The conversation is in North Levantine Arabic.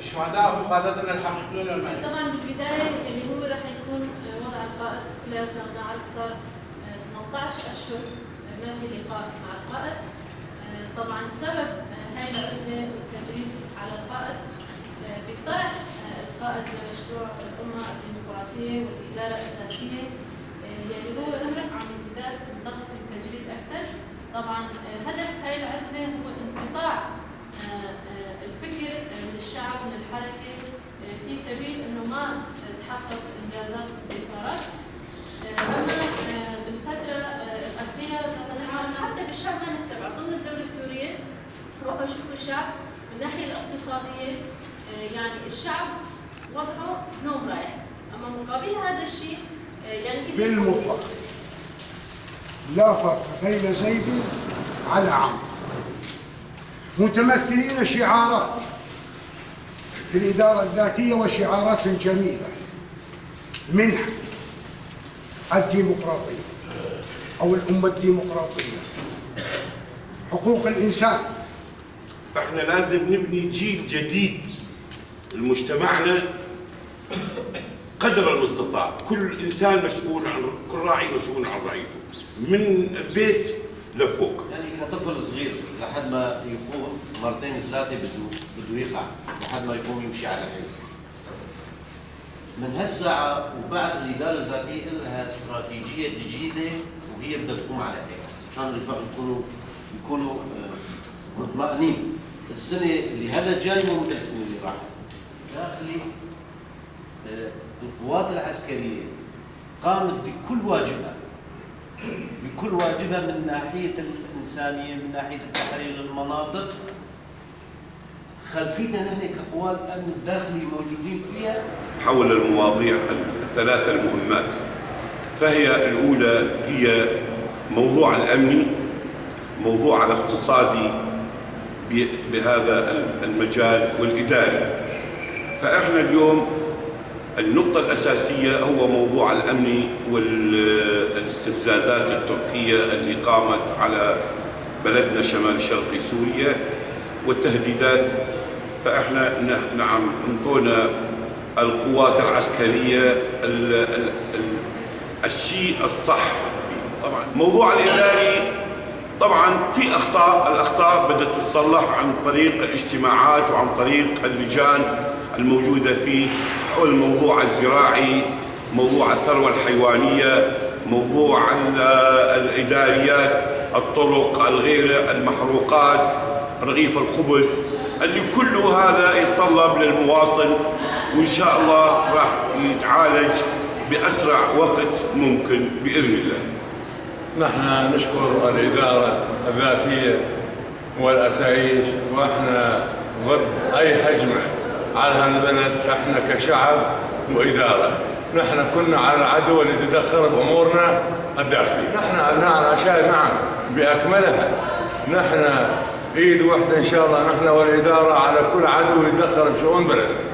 الشهداء هم قادتنا الحقيقيون والمعنويون. طبعا بالبداية اللي هو راح يكون وضع القائد كلياتنا بنعرف صار 18 اشهر ما في لقاء مع القائد. طبعا السبب هاي العزلة والتجريد على القائد بيقترح القائد لمشروع الامة الديمقراطية والادارة الذاتية يلي هو عم يزداد ضغط التجريد اكثر. طبعا هدف هاي العزلة هو انقطاع الفكر من الشعب من الحركة في سبيل انه ما تحقق انجازات وانتصارات. اما بالفترة الاخيرة صرنا حتى بالشعب ما نستبعد ضمن الدولة السورية. روحوا شوفوا الشعب من الناحية الاقتصادية، يعني الشعب وضعه نوم رايح. اما مقابل هذا الشيء يعني اذا بالمطلق لا فرق بين زيد على عمرو، متمثلين شعارات في الإدارة الذاتية وشعارات جميلة، منها الديمقراطية أو الأمة الديمقراطية، حقوق الإنسان. فاحنا لازم نبني جيل جديد لمجتمعنا قدر المستطاع. كل إنسان مسؤول عن كل راعي مسؤول عن رعيته من البيت لفوق. يعني كطفل صغير لحد ما يقوم مرتين ثلاثة بده يقع لحد ما يقوم يمشي على حيله. من هالساعة وبعد الإدارة الذاتية لها استراتيجية جديدة وهي بدها تقوم على حيلها عشان الرفاق يكونوا مطمئنين. السنة اللي هلا جاي مو مثل السنة اللي راحت. داخلي القوات العسكرية قامت بكل واجبها، بكل واجبها من ناحية الإنسانية، من ناحية التحرير للمناطق. خلفيتنا نحن كقوات الأمن الداخلي موجودين فيها. حول المواضيع الثلاثة المهمات، فهي الأولى هي موضوع الأمني، موضوع الاقتصادي بهذا المجال والإداري. فإحنا اليوم النقطة الأساسية هو موضوع الأمني والاستفزازات التركية اللي قامت على بلدنا شمال شرقي سوريا والتهديدات. فإحنا نعم انطونا القوات العسكرية الشيء الصح. طبعا موضوع الإداري طبعا في أخطاء، الأخطاء بدأت تتصلح عن طريق الاجتماعات وعن طريق اللجان الموجودة فيه حول الموضوع الزراعي، موضوع الثروة الحيوانية، موضوع الإداريات، الطرق، الغير المحروقات، رغيف الخبز، اللي كله هذا يتطلب للمواطن، وإن شاء الله راح يتعالج بأسرع وقت ممكن بإذن الله. نحن نشكر الإدارة الذاتية والأسايش، وإحنا ضد أي هجمة على هالبلد. احنا كشعب وإدارة نحن كنا على العدو اللي تدخل بأمورنا الداخلية. نحن أبناء العشائر نعم بأكملها، نحن إيد واحدة إن شاء الله، نحن والإدارة على كل عدو يتدخل بشؤون بلدنا.